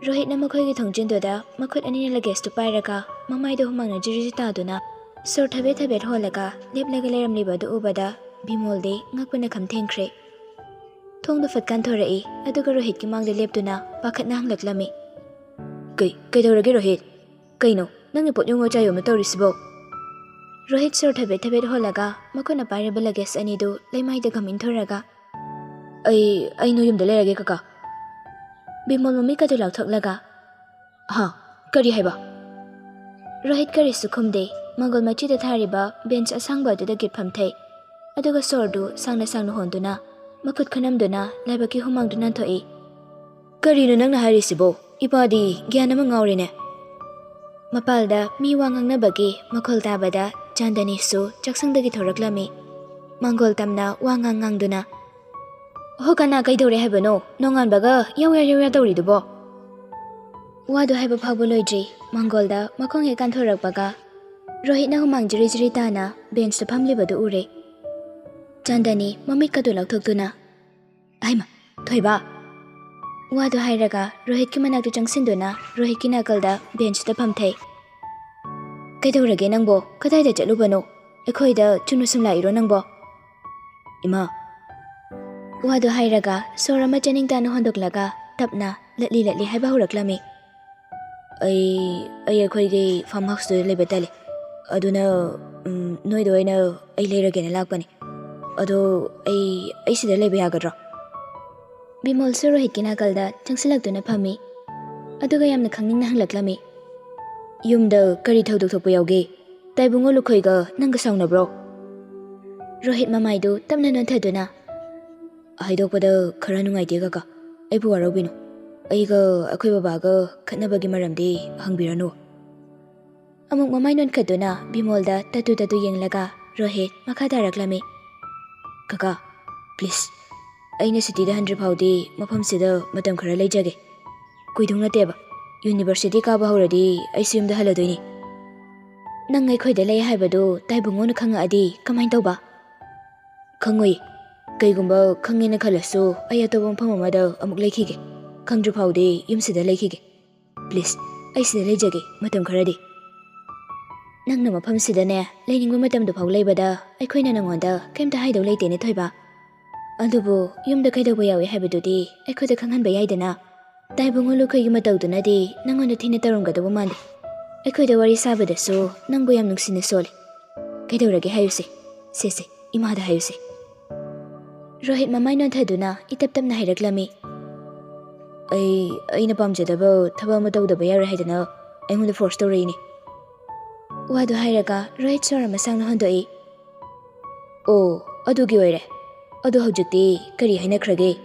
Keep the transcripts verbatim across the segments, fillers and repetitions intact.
ꯔꯣꯍꯤꯠꯅ ꯃꯈꯣꯏꯒꯤ ꯊꯣꯡꯖꯤꯟꯗꯨꯗ ꯃꯈꯨꯠ ꯑꯅꯤꯅ ꯂꯒꯦꯖꯇꯨ ꯄꯥꯏꯔꯒ ꯃꯃꯥꯏꯗꯣ ꯍꯨꯃꯥꯡꯅ ꯖꯤꯔꯤ ꯖꯤꯔꯤ ꯇꯥꯗꯨꯅ ꯁꯣꯔ ꯊꯕꯦꯠ ꯊꯕꯦꯠ ꯍꯣꯜꯂꯒ ꯂꯦꯞꯂꯒ ꯂꯩꯔꯝꯂꯤꯕ ꯑꯗꯨ ꯎꯕꯗ ꯕꯤꯃꯣꯜꯗꯤ ꯉꯛꯄꯅ ꯈꯝ ꯊꯦꯡꯈ꯭ꯔꯦ꯫ ꯊꯣꯡꯗꯣ ꯐꯠ ꯀꯥꯟꯊꯣꯔꯛꯏ, ꯑꯗꯨꯒ ꯔꯣꯍꯤꯠꯀꯤ ꯃꯥꯡꯗ ꯂꯦꯞꯇꯨꯅ ꯄꯥꯈꯠꯅ ꯍꯪꯂꯛꯂꯝꯃꯤ꯫ "ꯀꯩ, ꯀꯩꯗꯧꯔꯒꯦ ꯔꯣꯍꯤꯠ? ꯀꯩꯅꯣ, ꯅꯪꯅ ꯄꯣꯠ ꯌꯣꯝ ꯃꯆꯥ ꯌꯣꯝꯃ ꯇꯧꯔꯤꯁꯤꯕꯣ?" ꯔꯣꯍꯤꯠ ꯁꯣꯔ ꯊꯕꯦꯠ ꯊꯕꯦꯠ ꯍꯣꯜꯂꯒ ꯃꯈꯨꯠꯅ ꯄꯥꯏꯔꯤꯕ ꯂꯒꯦꯖ ꯑꯅꯤꯗꯨ ꯂꯩꯃꯥꯏꯗ ꯈꯝ ꯏꯟꯊꯣꯔꯒ, "ꯑꯩ, ꯑꯩ ꯅꯣꯏ ꯌꯨꯝꯗ ꯂꯩꯔꯒꯦ ꯀꯀꯥ꯫" ꯕꯤꯃꯣꯜ ꯃꯃꯤꯠꯀꯗꯨ ꯂꯥꯎꯊꯣꯛꯂꯒ, "ꯍꯥ? ꯀꯔꯤ ꯍꯥꯏꯕ?" ꯔꯣꯍꯤꯠ ꯀꯔꯤꯁꯨ ꯈꯨꯝꯗꯦ꯫ ꯃꯪꯒꯣꯜ ꯃꯆꯤꯗ ꯊꯥꯔꯤꯕ ꯕꯦꯟꯆ ꯑꯁꯥꯡꯕ ꯑꯗꯨꯗ ꯒꯤꯠ ꯐꯝꯊꯩ꯫ ꯑꯗꯨꯒ ꯁꯣꯔꯗꯨ ꯁꯥꯡꯅ ꯁꯥꯡꯅ ꯍꯣꯟꯗꯨꯅ, ꯃꯈꯨꯠ ꯈꯅꯝꯗꯨꯅ ꯂꯥꯏꯕꯛꯀꯤ ꯍꯨꯃꯥꯡꯗꯨ ꯅꯥꯟꯊꯣꯛꯏ꯫ "ꯀꯔꯤꯅꯣ ꯅꯪꯅ ꯍꯥꯏꯔꯤꯁꯤꯕꯣ? ꯏꯄꯥꯗꯤ ꯒ꯭ꯌꯥꯟ ꯑꯃ ꯉꯥꯎꯔꯦꯅꯦ꯫" ꯃꯄꯥꯜꯗ ꯃꯤ ꯋꯥ ꯉꯥꯡꯅꯕꯒꯤ ꯃꯈꯣꯜ ꯇꯥꯕꯗ ꯆꯥꯟꯗꯅꯤꯁꯨ ꯆꯥꯛꯁꯪꯗꯒꯤ ꯊꯣꯔꯛꯂꯝꯃꯤ꯫ ꯃꯪꯒꯣꯜ ꯇꯝꯅ ꯋꯥ ꯉꯥꯡ ꯉꯥꯡꯗꯨꯅ, "ꯍꯣ ꯀꯅꯥ, ꯀꯩꯗꯧꯔꯦ ꯍꯥꯏꯕꯅꯣ? ꯅꯣꯡꯉꯥꯟꯕꯒ ꯌꯧꯌꯥ ꯌꯧꯌꯥ ꯇꯧꯔꯤꯗꯨꯕꯣ?" ꯋꯥꯗꯨ ꯍꯥꯏꯕ ꯐꯥꯎꯕ ꯂꯣꯏꯗ꯭ꯔꯤ, ꯃꯪꯒꯣꯜꯗ ꯃꯈꯣꯡ ꯍꯦꯛ ꯀꯥꯟꯊꯣꯔꯛꯄꯒ ꯔꯣꯍꯤꯠꯅ ꯍꯨꯃꯥꯡ ꯖꯤꯔꯤ ꯖꯤꯔꯤ ꯇꯥꯅ ꯕꯦꯟꯆꯇ ꯐꯝꯂꯤꯕꯗꯨ ꯎꯔꯦ꯫ ꯆꯥꯟꯗꯅꯤ ꯃꯃꯤꯠꯀꯗꯨ ꯂꯥꯎꯊꯣꯛꯇꯨꯅ, "ꯍꯩꯃ, ꯊꯣꯏꯕ!" ꯋꯥꯗꯨ ꯍꯥꯏꯔꯒ ꯔꯣꯍꯤꯠꯀꯤ ꯃꯅꯥꯛꯇ ꯆꯪꯁꯤꯟꯗꯨꯅ ꯔꯣꯍꯤꯠꯀꯤ ꯅꯥꯀꯜꯗ ꯕꯦꯟꯆꯇ ꯐꯝꯊꯩ꯫ "ꯀꯩꯗꯧꯔꯒꯦ ꯅꯪꯕꯣ? ꯀꯗꯥꯏꯗ ꯆꯠꯂꯨꯕꯅꯣ? ꯑꯩꯈꯣꯏꯗ ꯆꯨꯝꯅ ꯁꯨꯝ ꯂꯥꯛꯏꯔꯣ ꯅꯪꯕꯣ?" "ꯏꯃꯥ!" ꯋꯥꯗꯨ ꯍꯥꯏꯔꯒ ꯁꯣꯔ ꯑꯃ ꯆꯅꯤꯡ ꯇꯥꯅ ꯍꯣꯟꯗꯣꯛꯂꯒ ꯇꯞꯅ ꯂꯠꯂꯤ ꯂꯠꯂꯤ ꯍꯥꯏꯕ ꯍꯧꯔꯛꯂꯝꯃꯤ꯫ "ꯑꯩ, ꯑꯩ ꯑꯩꯈꯣꯏꯒꯤ ꯐꯥꯔꯝ ꯍꯥꯎꯁꯇꯨꯗ ꯂꯩꯕ ꯇꯜꯂꯤ꯫ ꯑꯗꯨꯅ, ꯎꯝ, ꯅꯣꯏꯗ ꯑꯣꯏꯅ ꯑꯩ ꯂꯩꯔꯒꯦꯅ ꯂꯥꯛꯄꯅꯤ꯫ ꯑꯗꯣ ꯑꯩ, ꯑꯩ ꯁꯤꯗ ꯂꯩꯕ ꯌꯥꯒꯗ꯭ꯔꯣ?" ꯕꯤꯃꯣꯜꯁꯨ ꯔꯣꯍꯤꯠꯀꯤ ꯅꯥꯀꯜꯗ ꯆꯪꯁꯤꯜꯂꯛꯇꯨꯅ ꯐꯝꯃꯤ꯫ ꯑꯗꯨꯒ ꯌꯥꯝꯅ ꯈꯪꯅꯤꯡꯅ ꯍꯪꯂꯛꯂꯝꯃꯤ, "ꯌꯨꯝꯗ ꯀꯔꯤ ꯊꯧꯗꯣꯛ ꯊꯣꯛꯄ ꯌꯥꯎꯒꯦ? ꯇꯥꯏꯕꯨꯡꯉꯣ ꯂꯨꯈꯣꯏꯒ ꯅꯪꯒ ꯁꯥꯎꯅꯕ꯭ꯔꯣ?" ꯔꯣꯍꯤꯠ ꯃꯃꯥꯏꯗꯨ ꯇꯞꯅ ꯅꯣꯟꯊꯗꯨꯅ, "ꯍꯥꯏꯗꯣꯛꯄꯗ ꯈꯔ ꯅꯨꯡꯉꯥꯏꯇꯦ ꯀꯀꯥ꯫ ꯑꯩꯕꯨ ꯋꯥꯔꯧꯕꯤꯅꯨ꯫ ꯑꯩꯒ ꯑꯩꯈꯣꯏ ꯕꯕꯥꯒ ꯈꯠꯅꯕꯒꯤ ꯃꯔꯝꯗꯤ ꯍꯪꯕꯤꯔꯅꯨ꯫" ꯑꯃꯨꯛ ꯃꯃꯥꯏ ꯅꯣꯟꯈꯠꯇꯨꯅ ꯕꯤꯃꯣꯜꯗ ꯇꯠꯇꯨ ꯇꯠꯇꯨ ꯌꯦꯡꯂꯒ ꯔꯣꯍꯤꯠ ꯃꯈꯥ ꯇꯥꯔꯛꯂꯝꯃꯤ, "ꯀꯀꯥ, please, ꯑꯩꯅ ꯁꯤꯇꯤꯗ ꯍꯟꯗ꯭ꯔꯤ ꯐꯥꯎꯗꯤ ꯃꯐꯝꯁꯤꯗ ꯃꯇꯝ ꯈꯔ ꯂꯩꯖꯒꯦ꯫ ꯀꯨꯏꯗꯧ ꯅꯠꯇꯦꯕ꯫ ꯌꯨꯅꯤꯚꯔꯁꯤꯇꯤ ꯀꯥꯕ ꯍꯧꯔꯗꯤ ꯑꯩꯁꯨ ꯌꯨꯝꯗ ꯍꯜꯂꯗꯣꯏꯅꯤ꯫" "ꯅꯪ ꯑꯩꯈꯣꯏꯗ ꯂꯩ ꯍꯥꯏꯕꯗꯨ ꯇꯥꯏꯕꯨꯡꯉꯣꯅ ꯈꯪꯉꯛꯑꯗꯤ ꯀꯃꯥꯏꯅ ꯇꯧꯕ?" "ꯈꯪꯉꯣꯏ꯫ ꯀꯩꯒꯨꯝꯕ ꯈꯪꯉꯦꯅ ꯈꯜꯂꯁꯨ ꯑꯩ ꯑꯇꯣꯞꯄ ꯃꯐꯝ ꯑꯃꯗ ꯑꯃꯨꯛ ꯂꯩꯈꯤꯒꯦ꯫ ꯈꯪꯗ꯭ꯔꯤ ꯐꯥꯎꯗꯤ ꯌꯨꯝꯁꯤꯗ ꯂꯩꯈꯤꯒꯦ꯫ ꯄ꯭ꯂꯤꯖ, ꯑꯩ ꯁꯤꯗ ꯂꯩꯖꯒꯦ ꯃꯇꯝ ꯈꯔꯗꯤ꯫ ꯅꯪꯅ ꯃꯐꯝꯁꯤꯗꯐꯥꯎ ꯂꯩꯕꯗ ꯑꯩꯈꯣꯏꯅ ꯅꯉꯣꯟꯗ ꯀꯩꯝꯇ ꯍꯥꯏꯗꯧ ꯂꯩꯇꯦꯅꯦ ꯊꯣꯏꯕ꯫ ꯑꯗꯨꯕꯨ ꯌꯨꯝꯗ ꯀꯩꯗꯧꯕ ꯌꯥꯎꯏ ꯍꯥꯏꯕꯗꯨꯗꯤ ꯑꯩꯈꯣꯏꯗ ꯈꯪꯍꯟꯕ ꯌꯥꯏꯗꯅ꯫ ꯇꯥꯏꯕꯪ ꯂꯨꯈꯣꯏꯒꯤ ꯃꯇꯧꯗꯨꯅꯗꯤ ꯅꯉꯣꯟꯗ ꯊꯤꯅ ꯇꯧꯔꯝꯒꯗꯧꯕ ꯃꯥꯜꯂꯤ꯫ ꯑꯩꯈꯣꯏꯗ ꯋꯥꯔꯤ ꯁꯥꯕꯗꯁꯨ ꯅꯪꯕꯨ ꯌꯥꯝ ꯅꯨꯡꯁꯤꯅ ꯁꯣꯜꯂꯤ꯫ ꯀꯩꯗꯧꯔꯒꯦ ꯍꯥꯏꯌꯨꯁꯦ꯫ ꯁꯦ ꯁꯦ, ꯏꯃꯥꯗ ꯍꯥꯏꯌꯨꯁꯦ꯫ ꯔꯣꯍꯤꯠ ꯃꯃꯥꯏ ꯅꯣꯟꯊꯗꯨꯅ ꯏꯇꯞ ꯇꯞꯅ ꯍꯥꯏꯔꯛꯂꯝꯃꯤ꯫ "ꯑꯩ, ꯑꯩꯅ ꯄꯥꯝꯖꯗꯕ ꯊꯕꯛ ꯑꯃ ꯇꯧꯗꯕ ꯌꯥꯔꯣꯏ ꯍꯥꯏꯗꯅ ꯑꯩꯉꯣꯟꯗ ꯐꯣꯔꯁ ꯇꯧꯔꯛꯏꯅꯦ꯫" ꯋꯥꯗꯨ ꯍꯥꯏꯔꯒ ꯔꯣꯍꯤꯠ ꯁꯣꯔ ꯑꯃ ꯁꯥꯡꯅ ꯍꯣꯟꯗꯣꯛꯏ꯫ "ꯑꯣ, ꯑꯗꯨꯒꯤ ꯑꯣꯏꯔꯦ꯫ ꯑꯗꯣ ꯍꯧꯖꯤꯛꯇꯤ ꯀꯔꯤ ꯍꯥꯏꯅꯈ꯭ꯔꯒꯦ?"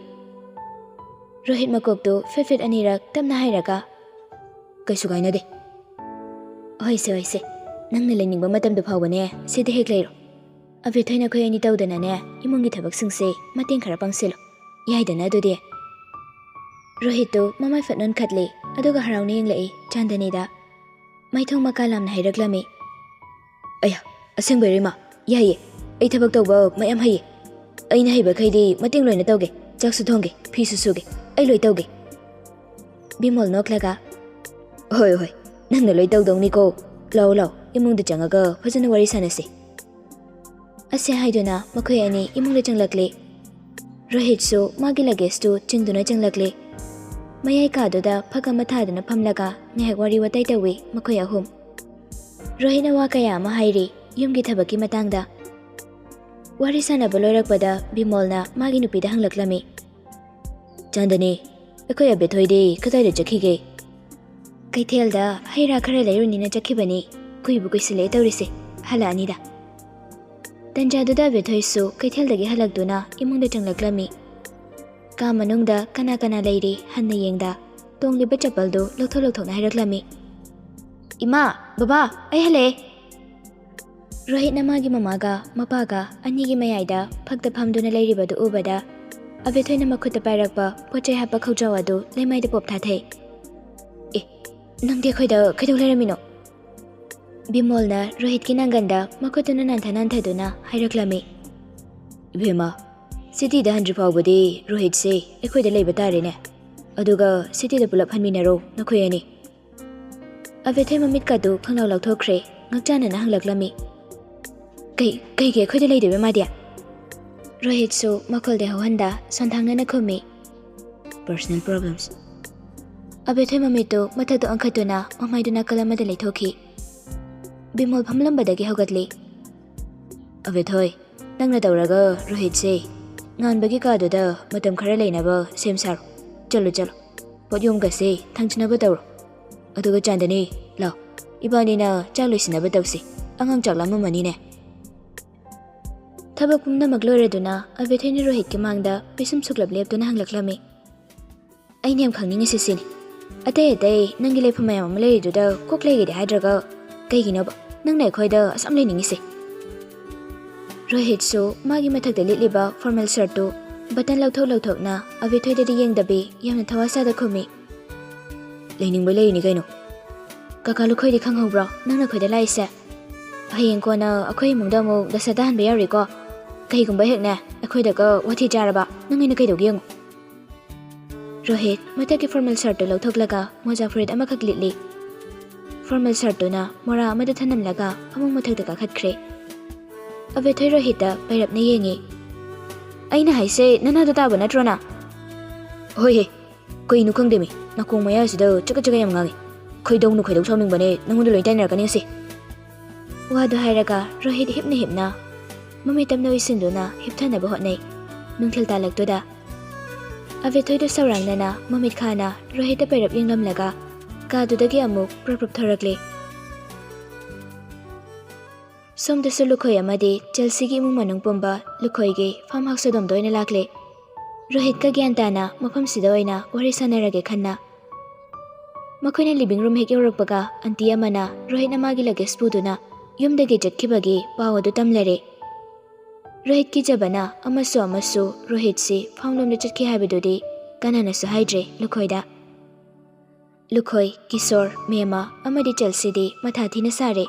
ꯔꯣꯍꯤꯠ ꯃꯀꯣꯛꯇꯨ ꯐꯤꯠ ꯐꯤꯠ ꯑꯅꯤꯔꯛ ꯇꯞꯅ ꯍꯥꯏꯔꯒ, "ꯀꯩꯁꯨ ꯀꯥꯏꯅꯗꯦ꯫" "ꯍꯣꯏꯁꯦ, ꯍꯣꯏꯁꯦ, ꯅꯪꯅ ꯂꯩꯅꯤꯡꯕ ꯃꯇꯝꯗꯨ ꯐꯥꯎꯕꯅꯦ ꯁꯤꯗ ꯍꯦꯛ ꯂꯩꯔꯣ꯫ ꯑꯕꯦꯊꯣꯏ ꯅꯈꯣꯏ ꯑꯅꯤ ꯇꯧꯗꯅꯅꯦ ꯏꯃꯨꯡꯒꯤ ꯊꯕꯛꯁꯤꯡꯁꯦ ꯃꯇꯦꯡ ꯈꯔ ꯄꯥꯡꯁꯤꯜꯂꯣ꯫ ꯌꯥꯏꯗꯅ ꯑꯗꯨꯗꯤ?" ꯔꯣꯍꯤꯠꯇꯨ ꯃꯃꯥꯏ ꯐꯠ ꯅꯣꯟꯈꯠꯂꯤ, ꯑꯗꯨꯒ ꯍꯔꯥꯎꯅ ꯌꯦꯡꯂꯛꯏ ꯆꯥꯟꯗꯅꯤꯗ꯫ ꯃꯥꯏꯊꯣꯡ ꯃꯀꯥ ꯂꯥꯝꯅ ꯍꯥꯏꯔꯛꯂꯝꯃꯤ꯫ "ꯑꯌꯥ, ꯑꯁꯦꯡꯕꯩꯔꯣ ꯏꯃꯥ? ꯌꯥꯏꯌꯦ, ꯑꯩ ꯊꯕꯛ ꯇꯧꯕ ꯃꯌꯥꯝ ꯍꯩꯌꯦ꯫ ꯑꯩꯅ ꯍꯩꯕꯈꯩꯗꯤ ꯃꯇꯦꯡ ꯂꯣꯏꯅ ꯇꯧꯒꯦ꯫ ꯆꯥꯛꯁꯨ ꯊꯣꯡꯒꯦ, ꯐꯤꯁꯨ ꯁꯨꯒꯦ, ꯑꯩ ꯂꯣꯏ ꯇꯧꯒꯦ꯫" ꯕꯤꯃꯣꯜ ꯅꯣꯛꯂꯒ, "ꯍꯣꯏ, ꯍꯣꯏ, ꯅꯪꯅ ꯂꯣꯏ ꯇꯧꯗꯧꯅꯤꯀꯣ꯫ ꯂꯥꯛꯑꯣ, ꯂꯥꯛꯑꯣ, ꯏꯃꯨꯡꯗ ꯆꯪꯉꯒ ꯐꯖꯅ ꯋꯥꯔꯤ ꯁꯥꯟꯅꯁꯤ꯫" ꯑꯁꯤ ꯍꯥꯏꯗꯨꯅ ꯃꯈꯣꯏ ꯑꯅꯤ ꯏꯃꯨꯡꯗ ꯆꯪꯂꯛꯂꯤ꯫ ꯔꯣꯍꯤꯠꯁꯨ ꯃꯥꯒꯤ ꯂꯒꯦꯖꯇꯨ ꯆꯤꯡꯗꯨꯅ ꯆꯪꯂꯛꯂꯤ꯫ ꯃꯌꯥꯏ ꯀꯥꯗꯨꯗ ꯐꯛ ꯑꯃ ꯊꯥꯗꯨꯅ ꯐꯝꯂꯒ ꯉꯥꯏꯍꯥꯛ ꯋꯥꯔꯤ ꯋꯥꯇꯥꯏ ꯇꯧꯏ ꯃꯈꯣꯏ ꯑꯍꯨꯝ꯫ ꯔꯣꯍꯤꯠꯅ ꯋꯥ ꯀꯌꯥ ꯑꯃ ꯍꯥꯏꯔꯤ ꯌꯨꯝꯒꯤ ꯊꯕꯛꯀꯤ ꯃꯇꯥꯡꯗ꯫ ꯋꯥꯔꯤ ꯁꯥꯟꯅꯕ ꯂꯣꯏꯔꯛꯄꯗ ꯕꯤꯃꯣꯜꯅ ꯃꯥꯒꯤ ꯅꯨꯄꯤꯗ ꯍꯪꯂꯛꯂꯝꯃꯤ꯫ "ꯆꯥꯟꯗꯅꯤ, ꯑꯩꯈꯣꯏ ꯑꯕꯦꯊꯣꯏꯗꯤ ꯀꯗꯥꯏꯗ ꯆꯠꯈꯤꯒꯦ?" "ꯀꯩꯊꯦꯜꯗ ꯍꯩ ꯔꯥ ꯈꯔ ꯂꯩꯔꯨꯅꯤꯅ ꯆꯠꯈꯤꯕꯅꯤ꯫ ꯀꯨꯏꯕꯨ ꯀꯨꯏꯁꯤꯜꯂꯛꯑꯦ ꯇꯧꯔꯤꯁꯦ, ꯍꯜꯂꯛꯑꯅꯤꯗ꯫" ꯇꯟꯖꯥꯗꯨꯗ ꯑꯕꯦꯊꯣꯏꯁꯨ ꯀꯩꯊꯦꯜꯗꯒꯤ ꯍꯜꯂꯛꯇꯨꯅ ꯏꯃꯨꯡꯗ ꯆꯪꯂꯛꯂꯝꯃꯤ꯫ ꯀꯥ ꯃꯅꯨꯡꯗ ꯀꯅꯥ ꯀꯅꯥ ꯂꯩꯔꯤ ꯍꯟꯅ ꯌꯦꯡꯗ ꯇꯣꯡꯂꯤꯕ ꯆꯄꯜꯗꯨ ꯂꯧꯊꯣꯛ ꯂꯧꯊꯣꯛꯅ ꯍꯥꯏꯔꯛꯂꯝꯃꯤ꯫ "ꯏꯃꯥ, ꯕꯕꯥ, ꯑꯩ ꯍꯜꯂꯛꯑꯦ!" ꯔꯣꯍꯤꯠꯅ ꯃꯥꯒꯤ ꯃꯃꯥꯒ ꯃꯄꯥꯒ ꯑꯅꯤꯒꯤ ꯃꯌꯥꯏꯗ ꯐꯛꯇ ꯐꯝꯗꯨꯅ ꯂꯩꯔꯤꯕꯗꯨ ꯎꯕꯗ, ꯑꯕꯦꯊꯣꯏꯅ ꯃꯈꯨꯠꯇ ꯄꯥꯏꯔꯛꯄ ꯄꯣꯠ ꯆꯩ ꯍꯥꯞꯄ ꯈꯧꯖꯥꯎ ꯑꯗꯨ ꯂꯩꯃꯥꯏꯗ ꯄꯣꯞ ꯊꯥꯊꯩ꯫ "ꯑꯦ, ꯅꯪꯗꯤ ꯑꯩꯈꯣꯏꯗ ꯀꯩꯗꯧ ꯂꯩꯔꯝꯃꯤꯅꯣ?" ꯕꯤꯃꯣꯜꯅ ꯔꯣꯍꯤꯠꯀꯤ ꯅꯥꯡꯒꯟꯗ ꯃꯈꯨꯠꯇꯨꯅ ꯅꯥꯟꯊ ꯅꯥꯟꯊꯗꯨꯅ ꯍꯥꯏꯔꯛꯂꯝꯃꯤ꯫ "ꯏꯕꯦꯝꯃ, ꯁꯤꯇꯤꯗ ꯍꯟꯗ꯭ꯔꯤ ꯐꯥꯎꯕꯗꯤ ꯔꯣꯍꯤꯠꯁꯦ ꯑꯩꯈꯣꯏꯗ ꯂꯩꯕ ꯇꯥꯔꯦꯅꯦ꯫ ꯑꯗꯨꯒ ꯁꯤꯇꯤꯗ ꯄꯨꯂꯞ ꯍꯟꯃꯤꯟꯅꯔꯣ ꯅꯈꯣꯏ ꯑꯅꯤ꯫ ꯑꯕꯦꯊꯣꯏ ꯃꯃꯤꯠꯀꯗꯨ ꯈꯪꯂꯥꯎ ꯂꯥꯎꯊꯣꯛꯈ꯭ꯔꯦ꯫ ꯉꯛꯆꯥꯟꯅꯅ ꯍꯪꯂꯛꯂꯝꯃꯤ, "ꯀꯩ, ꯀꯩꯒꯤ ꯑꯩꯈꯣꯏꯗ ꯂꯩꯗꯣꯏꯕ ꯃꯥꯗꯤ?" ꯔꯣꯍꯤꯠꯁꯨ ꯃꯈꯣꯜꯗꯤ ꯍꯧꯍꯟꯗ ꯁꯣꯟꯊꯥꯡꯅꯅ ꯈꯨꯝꯃꯤ, "Personal problems." ꯑꯕꯦꯊꯣꯏ ꯃꯃꯤꯠꯇꯨ ꯃꯊꯛꯇ ꯑꯣꯟꯈꯠꯇꯨꯅ ꯃꯃꯥꯏꯗꯨ ꯅꯥꯀꯜ ꯑꯃꯗ ꯂꯩꯊꯣꯛꯈꯤ꯫ ꯕꯤꯃꯣꯜ ꯐꯝꯂꯝꯕꯗꯒꯤ ꯍꯧꯒꯠꯂꯤ꯫ "ꯑꯕꯦꯊꯣꯏ, ꯅꯪꯅ ꯇꯧꯔꯒ ꯔꯣꯍꯤꯠꯁꯦ ꯉꯥꯟꯕꯒꯤ ꯀꯥꯗꯨꯗ ꯃꯇꯝ ꯈꯔ ꯂꯩꯅꯕ ꯁꯦꯝ ꯁꯥꯔꯣ꯫ ꯆꯠꯂꯨ, ꯆꯠꯂꯨ꯫ ꯄꯣꯠꯌꯣꯝꯒꯁꯦ ꯊꯥꯡꯖꯤꯟꯅꯕ ꯇꯧꯔꯣ꯫ ꯑꯗꯨꯒ ꯆꯥꯟꯗꯅꯤ, ꯂꯥꯎ, ꯏꯕꯥꯅꯤꯅ ꯆꯥꯛ ꯂꯣꯏꯁꯤꯟꯅꯕ ꯇꯧꯁꯤ꯫ ꯑꯉꯥꯡ ꯆꯥꯛ ꯂꯥꯝꯃꯝꯃꯅꯤꯅꯦ꯫" ꯊꯕꯛ ꯄꯨꯝꯅꯃꯛ ꯂꯣꯏꯔꯗꯨꯅ ꯑꯕꯦꯊꯣꯏꯅ ꯔꯣꯍꯤꯠꯀꯤ ꯃꯥꯡꯗ ꯄꯤꯁꯨꯝ ꯁꯨꯛꯂꯞ ꯂꯦꯞꯇꯨꯅ ꯍꯪꯂꯛꯂꯝꯃꯤ, "ꯑꯩꯅ ꯌꯥꯝ ꯈꯪꯅꯤꯡꯉꯤꯁꯦ ꯁꯤꯅꯤ꯫ ꯑꯇꯩ ꯑꯇꯩ ꯅꯪꯒꯤ ꯂꯩꯐꯝ ꯃꯌꯥꯝ ꯑꯃ ꯂꯩꯔꯤꯗꯨꯗ ꯀꯣꯛ ꯂꯩꯒꯦꯗꯤ ꯍꯥꯏꯗ꯭ꯔꯒ ꯀꯩꯒꯤꯅꯣꯕ ꯅꯪꯅ ꯑꯩꯈꯣꯏꯗ ꯑꯁꯨꯛ ꯂꯩꯅꯤꯡꯉꯤꯁꯦ?" ꯔꯣꯍꯤꯠꯁꯨ ꯃꯥꯒꯤ ꯃꯊꯛꯇ ꯂꯤꯠꯂꯤꯕ ꯐꯣꯔꯃꯦꯜ ꯁꯔꯠꯇꯨ ꯕꯇꯟ ꯂꯧꯊꯣꯛ ꯂꯧꯊꯣꯛꯅ ꯑꯕꯦꯊꯣꯏꯗꯗꯤ ꯌꯦꯡꯗꯕꯤ ꯌꯥꯝꯅ ꯊꯋꯥ ꯁꯥꯗ ꯈꯨꯝꯃꯤ, "ꯂꯩꯅꯤꯡꯕꯩ ꯂꯩꯔꯤꯅꯤ ꯀꯩꯅꯣ꯫ ꯀꯀꯥ ꯂꯨꯈꯣꯏꯗꯤ ꯈꯪꯍꯧꯕ꯭ꯔꯣ ꯅꯪꯅ ꯑꯩꯈꯣꯏꯗ ꯂꯥꯛꯏꯁꯦ? ꯍꯌꯦꯡ ꯀꯣꯟꯅ ꯑꯩꯈꯣꯏ ꯏꯃꯨꯡꯗ ꯑꯃꯨꯛ ꯗꯁꯥ ꯇꯥꯍꯟꯕ ꯌꯥꯔꯣꯏꯀꯣ꯫ ꯀꯩꯒꯨꯝꯕ ꯍꯦꯛꯅꯦ ꯑꯩꯈꯣꯏꯗꯒ ꯋꯥꯊꯤ ꯆꯥꯔꯕ ꯅꯪ ꯑꯩꯅ ꯀꯩꯗꯧꯒꯦ ꯌꯦꯡꯉꯨ꯫" ꯔꯣꯍꯤꯠ ꯃꯊꯛꯀꯤ ꯐꯣꯔꯃꯦꯜ ꯁꯔꯠꯇꯨ ꯂꯧꯊꯣꯛꯂꯒ ꯃꯣꯖꯥ ꯐꯨꯔꯤꯠ ꯑꯃꯈꯛ ꯂꯤꯠꯂꯤ꯫ ꯐꯣꯔꯃꯦꯜ ꯁꯔꯠꯇꯨꯅ ꯃꯣꯔꯥ ꯑꯃꯗ ꯊꯅꯝꯂꯒ ꯐꯃꯨꯡ ꯃꯊꯛꯇ ꯀꯥꯈꯠꯈ꯭ꯔꯦ꯫ ꯑꯕꯦꯊꯣꯏ ꯔꯣꯍꯤꯠꯇ ꯄꯩꯔꯞꯅ ꯌꯦꯡꯉꯤ꯫ "ꯑꯩꯅ ꯍꯥꯏꯁꯦ ꯅꯅꯥꯗꯣ ꯇꯥꯕ ꯅꯠꯇ꯭ꯔꯣ ꯅꯪ?" "ꯍꯣꯏꯍꯦ, ꯀꯩꯅꯣ ꯈꯪꯗꯦꯃꯤ, ꯅꯥꯀꯣꯡ ꯃꯌꯥꯁꯤꯗ ꯆꯀꯠ ꯆꯀꯠ ꯌꯥꯝ ꯉꯥꯡꯉꯤ꯫ ꯈꯣꯏꯗꯧꯅ ꯈꯣꯏꯗꯧ ꯁꯥꯎꯅꯤꯡꯕꯅꯦ, ꯅꯉꯣꯟꯗ ꯂꯣꯏ ꯇꯥꯏꯅꯔꯛꯀꯅꯤ ꯉꯁꯤ꯫" ꯋꯥꯗꯨ ꯍꯥꯏꯔꯒ ꯔꯣꯍꯤꯠ ꯍꯤꯞꯅ ꯍꯤꯞꯅ ꯃꯃꯤꯠ ꯇꯞꯅ ꯎꯏꯁꯤꯟꯗꯨꯅ ꯍꯤꯞꯊꯅꯕ ꯍꯣꯠꯅꯩ꯫ ꯅꯨꯡꯊꯤꯜ ꯇꯥꯜꯂꯛꯇꯨꯗ ꯑꯕꯦꯊꯣꯏꯗꯨ ꯁꯧꯔꯥꯡꯅꯅ ꯃꯃꯤꯠ ꯈꯥꯅ ꯔꯣꯍꯤꯠꯇ ꯄꯩꯔꯞ ꯌꯦꯡꯂꯝꯂꯒ ꯀꯥꯗꯨꯗꯒꯤ ꯑꯃꯨꯛ ꯄ꯭ꯔꯞ ꯄ꯭ꯔꯞ ꯊꯣꯔꯛꯂꯤ꯫ ꯁꯣꯝꯗꯁꯨ ꯂꯨꯈꯣꯏ ꯑꯃꯗꯤ ꯆꯦꯜꯁꯤꯒꯤ ꯏꯃꯨꯡ ꯃꯅꯨꯡ ꯄꯨꯝꯕ ꯂꯨꯈꯣꯏꯒꯤ ꯐꯥꯔꯝ ꯍꯥꯎꯁ ꯑꯗꯣꯝꯗ ꯑꯣꯏꯅ ꯂꯥꯛꯂꯦ꯫ ꯔꯣꯍꯤꯠꯀ ꯒ꯭ꯌꯥꯟ ꯇꯥꯅ ꯃꯐꯝꯁꯤꯗ ꯑꯣꯏꯅ ꯋꯥꯔꯤ ꯁꯥꯟꯅꯔꯒꯦ ꯈꯟꯅ꯫ ꯃꯈꯣꯏꯅ ꯂꯤꯚꯤꯡ ꯔꯨꯝ ꯍꯦꯛ ꯌꯧꯔꯛꯄꯒ ꯑꯟꯇꯤ ꯑꯃꯅ ꯔꯣꯍꯤꯠꯅ ꯃꯥꯒꯤ ꯂꯒꯦꯖ ꯄꯨꯗꯨꯅ ꯌꯨꯝꯗꯒꯤ ꯆꯠꯈꯤꯕꯒꯤ ꯄꯥꯎ ꯑꯗꯨ ꯇꯝꯂꯔꯦ꯫ ꯔꯣꯍꯤꯠ ꯀꯤꯖꯕꯅ ꯑꯃꯁꯨ ꯑꯃꯁꯨ ꯔꯣꯍꯤꯠꯁꯤ ꯐꯥꯝꯂꯣꯝꯗ ꯆꯠꯈꯤ ꯍꯥꯏꯕꯗꯨꯗꯤ ꯀꯅꯥꯅꯁꯨ ꯍꯥꯏꯗ꯭ꯔꯦ ꯂꯨꯈꯣꯏꯗ꯫ ꯂꯨꯈꯣꯏ, ꯀꯤꯁꯣꯔ, ꯃꯦꯃꯥ ꯑꯃꯗꯤ ꯆꯦꯜꯁꯤꯗꯤ ꯃꯊꯥ ꯊꯤꯅ ꯁꯥꯔꯦ꯫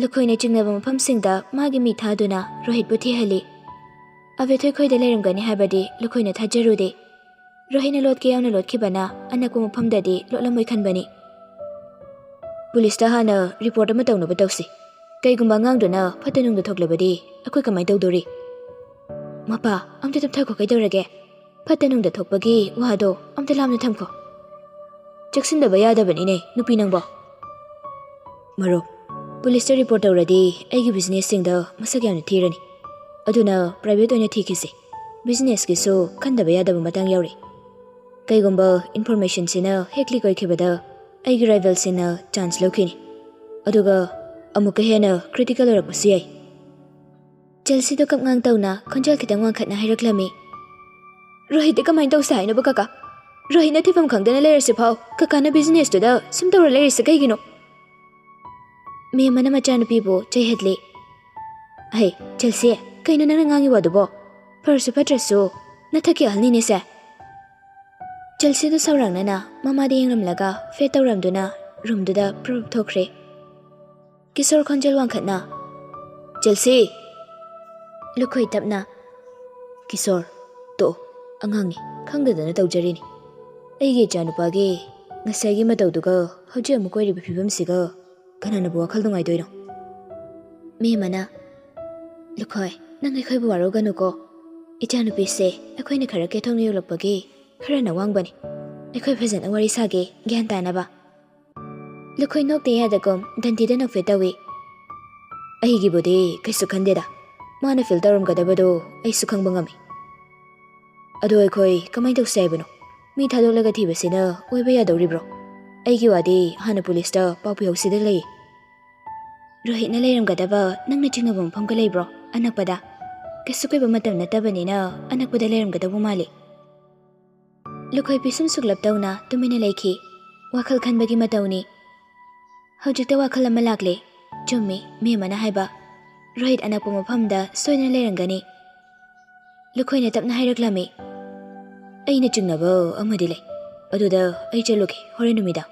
ꯂꯨꯈꯣꯏꯅ ꯆꯤꯡꯅꯕ ꯃꯐꯝꯁꯤꯡꯗ ꯃꯥꯒꯤ ꯃꯤ ꯊꯥꯗꯨꯅ ꯔꯣꯍꯤꯠꯄꯨ ꯊꯤꯍꯜꯂꯤ꯫ ꯑꯕꯦꯊꯣꯏ ꯈꯣꯏꯗ ꯂꯩꯔꯝꯒꯅꯤ ꯍꯥꯏꯕꯗꯤ ꯂꯨꯈꯣꯏꯅ ꯊꯥꯖꯔꯨꯗꯦ꯫ ꯔꯣꯍꯤꯠꯅ ꯂꯣꯠꯀꯦ ꯌꯥꯎꯅ ꯂꯣꯠꯈꯤꯕꯅ ꯑꯅꯛꯄ ꯃꯐꯝꯗꯗꯤ ꯂꯣꯠꯂꯝꯃꯣꯏ ꯈꯟꯕꯅꯤ꯫ ꯄꯨꯂꯤꯁꯇ ꯍꯥꯟꯅ ꯔꯤꯄꯣꯔꯠ ꯑꯃ ꯇꯧꯅꯕ ꯇꯧꯁꯤ꯫ ꯀꯩꯒꯨꯝꯕ ꯑꯉꯥꯡꯗꯨꯅ ꯐꯠꯇ ꯅꯨꯡꯗ ꯊꯣꯛꯂꯕꯗꯤ ꯑꯩꯈꯣꯏ ꯀꯃꯥꯏꯅ ꯇꯧꯗꯣꯔꯤ? ꯃꯄꯥ, ꯑꯝꯇ ꯇꯞꯊꯈꯣ, ꯀꯩꯗꯧꯔꯒꯦ? ꯐꯠꯇ ꯅꯨꯡꯗ ꯊꯣꯛꯄꯒꯤ ꯋꯥꯗꯣ ꯑꯝꯇ ꯂꯥꯞꯅ ꯊꯝꯈꯣ꯫ ꯆꯦꯛꯁꯤꯟꯗꯕ ꯌꯥꯗꯕꯅꯤꯅꯦ, ꯅꯨꯄꯤ ꯅꯪꯕꯣ꯫ ꯃꯔꯨꯞ, ꯄꯨꯂꯤꯁꯇ ꯔꯤꯄꯣꯔꯠ ꯇꯧꯔꯗꯤ ꯑꯩꯒꯤ ꯕꯤꯖꯤꯅꯦꯁꯁꯤꯡꯗ ꯃꯁꯛ ꯌꯥꯝꯅ ꯊꯤꯔꯅꯤ꯫ ꯑꯗꯨꯅ ꯄ꯭ꯔꯥꯏꯚꯦꯠ ꯑꯣꯏꯅ ꯊꯤꯈꯤꯁꯤ꯫ ꯕꯤꯖꯤꯅꯦꯁꯀꯤꯁꯨ ꯈꯟꯗꯕ ꯌꯥꯗꯕ ꯃꯇꯥꯡ ꯌꯥꯎꯔꯤ꯫ ꯀꯩꯒꯨꯝꯕ ꯏꯟꯐꯣꯔꯃꯦꯁꯟꯁꯤꯅ ꯍꯦꯛ ꯂꯤꯛ ꯑꯣꯏꯈꯤꯕꯗ ꯑꯩꯒꯤ ꯔꯥꯏꯚꯦꯜꯁꯤꯡꯅ ꯆꯥꯟꯁ ꯂꯧꯈꯤꯅꯤ꯫ ꯑꯗꯨꯒ ꯑꯃꯨꯛꯀ ꯍꯦꯟꯅ ꯀ꯭ꯔꯤꯇꯤꯀꯦꯜ ꯑꯣꯏꯔꯛꯄꯁꯨ ꯌꯥꯏ꯫ ꯆꯦꯜꯁꯤꯗꯣ ꯀꯞꯉꯥꯡ ꯇꯧꯅ ꯈꯣꯟꯖꯦꯜ ꯈꯤꯇꯪ ꯋꯥꯡꯈꯠꯅ ꯍꯥꯏꯔꯛꯂꯝꯃꯤ꯫ ꯔꯣꯍꯤꯠꯇꯤ ꯀꯃꯥꯏꯅ ꯇꯧꯁꯦ ꯍꯥꯏꯅꯣꯕ ꯀꯀꯥ? ꯔꯣꯍꯤꯠꯅ ꯊꯤꯐꯝ ꯈꯪꯗꯅ ꯂꯩꯔꯁꯤ ꯐꯥꯎ ꯀꯀꯥꯅ ꯕꯤꯖꯤꯅꯦꯁꯇꯨꯗ ꯁꯨꯝ ꯇꯧꯔ ꯂꯩꯔꯤꯁꯦ ꯀꯩꯒꯤꯅꯣ? ꯃꯦꯝ ꯑꯃꯅ ꯃꯆꯥꯅꯨꯄꯤꯕꯨ ꯆꯩꯍꯠꯂꯤ꯫ ꯍꯩ, ꯆꯦꯜꯁꯤ, ꯀꯩꯅꯣ ꯅꯪꯅ ꯉꯥꯡꯉꯤ ꯋꯥꯗꯨꯕꯣ? ꯐꯔꯁꯨ ꯐꯠꯇ꯭ꯔꯁꯨ ꯅꯊꯛꯀꯤ ꯑꯍꯜꯅꯤꯅꯦꯁꯦ꯫ ꯆꯦꯜꯁꯤꯗꯨ ꯁꯧꯔꯥꯡꯅꯅ ꯃꯃꯥꯗ ꯌꯦꯡꯂꯝꯂꯒ ꯐꯦꯠ ꯇꯧꯔꯝꯗꯨꯅ ꯔꯨꯝꯗꯨꯗ ꯄ꯭ꯔꯨꯞ ꯊꯣꯛꯈ꯭ꯔꯦ꯫ ꯀꯤꯁꯣꯔ ꯈꯣꯟꯖꯦꯜ ꯋꯥꯡꯈꯠꯅ, "ꯆꯦꯜꯁꯤ!" ꯂꯨꯈꯣꯏ ꯇꯞꯅ, "ꯀꯤꯁꯣꯔ, ꯇꯣꯛꯑꯣ, ꯑꯉꯥꯡꯅꯤ, ꯈꯪꯗꯗꯅ ꯇꯧꯖꯔꯤꯅꯤ꯫ ꯑꯩꯒꯤ ꯏꯆꯥꯅꯨꯄꯥꯒꯤ ꯉꯁꯥꯏꯒꯤ ꯃꯇꯧꯗꯨꯒ ꯍꯧꯖꯤꯛ ꯑꯃꯨꯛ ꯀꯣꯏꯔꯤꯕ ꯐꯤꯕꯝꯁꯤꯒ ꯀꯅꯥꯅꯕꯨ ꯋꯥꯈꯜ ꯅꯨꯡꯉꯥꯏꯗꯣꯏꯅꯣ?" ꯃꯦꯝ ꯑꯃꯅ, "ꯂꯨꯈꯣꯏ, ꯅꯪ ꯑꯩꯈꯣꯏꯕꯨ ꯋꯥꯔꯧꯒꯅꯨꯀꯣ꯫ ꯏꯆꯥꯅꯨꯄꯤꯁꯦ ꯑꯩꯈꯣꯏꯅ ꯈꯔ ꯀꯦꯊꯣꯛꯅ ꯌꯣꯛꯂꯛꯄꯒꯤ ꯈꯔꯅ ꯋꯥꯡꯕꯅꯤ꯫ ꯑꯩꯈꯣꯏ ꯐꯖꯅ ꯋꯥꯔꯤ ꯁꯥꯒꯦ, ꯒ꯭ꯌꯥꯟ ꯇꯥꯅꯕ꯫" ꯂꯨꯈꯣꯏ ꯅꯣꯛꯇ ꯌꯥꯗꯒꯨꯝ ꯗꯟꯗꯤꯗ ꯅꯣꯛꯐꯦꯠ ꯇꯧꯏ꯫ "ꯑꯩꯒꯤꯕꯨꯗꯤ ꯀꯩꯁꯨ ꯈꯟꯗꯦꯗ, ꯃꯥꯅ ꯐꯤꯜ ꯇꯧꯔꯝꯒꯗꯕꯗꯣ ꯑꯩꯁꯨ ꯈꯪꯕ ꯉꯝꯃꯤ꯫ ꯑꯗꯣ ꯑꯩꯈꯣꯏ ꯀꯃꯥꯏꯅ ꯇꯧꯁꯦ ꯍꯥꯏꯕꯅꯣ? ꯃꯤ ꯊꯥꯗꯣꯛꯂꯒ ꯊꯤꯕꯁꯤꯅ ꯑꯣꯏꯕ ꯌꯥꯗꯧꯔꯤꯕ꯭ꯔꯣ? ꯑꯩꯒꯤ ꯋꯥꯗꯤ ꯍꯥꯟꯅ ꯄꯨꯂꯤꯁꯇ ꯄꯥꯎ ꯄꯤꯍꯧꯁꯤꯗ ꯂꯩ꯫" "ꯔꯣꯍꯤꯠꯅ ꯂꯩꯔꯝꯒꯗꯕ ꯅꯪꯅ ꯆꯤꯡꯅꯕ ꯃꯐꯝꯒ ꯂꯩꯕ꯭ꯔꯣ ꯑꯅꯛꯄꯗ? ꯀꯩꯁꯨ ꯀꯨꯏꯕ ꯃꯇꯝ ꯅꯠꯇꯕꯅꯤꯅ ꯑꯅꯛꯄꯗ ꯂꯩꯔꯝꯒꯗꯧꯕ ꯃꯥꯜꯂꯤ꯫" ꯂꯨꯈꯣꯏ ꯄꯤꯁꯨꯝ ꯁꯨꯛꯂꯞ ꯇꯧꯅ ꯇꯨꯃꯤꯟꯅ ꯂꯩꯈꯤ꯫ ꯋꯥꯈꯜ ꯈꯟꯕꯒꯤ ꯃꯇꯧꯅꯤ꯫ ꯍꯧꯖꯤꯛꯇ ꯋꯥꯈꯜ ꯑꯃ ꯂꯥꯛꯂꯦ꯫ ꯆꯨꯝꯃꯤ, ꯃꯦꯝ ꯑꯃꯅ ꯍꯥꯏꯕ꯫ ꯔꯣꯍꯤꯠ ꯑꯅꯛꯄ ꯃꯐꯝꯗ ꯁꯣꯏꯗꯅ ꯂꯩꯔꯝꯒꯅꯤ꯫ ꯂꯨꯈꯣꯏꯅ ꯇꯞꯅ ꯍꯥꯏꯔꯛꯂꯝꯃꯤ꯫ "ꯑꯩꯅ ꯆꯤꯡꯅꯕ ꯑꯃꯗꯤ ꯂꯩ꯫ ꯑꯗꯨꯗ ꯑꯩ ꯆꯠꯂꯨꯒꯦ ꯍꯣꯔꯦꯟ ꯅꯨꯃꯤꯗꯥꯡ꯫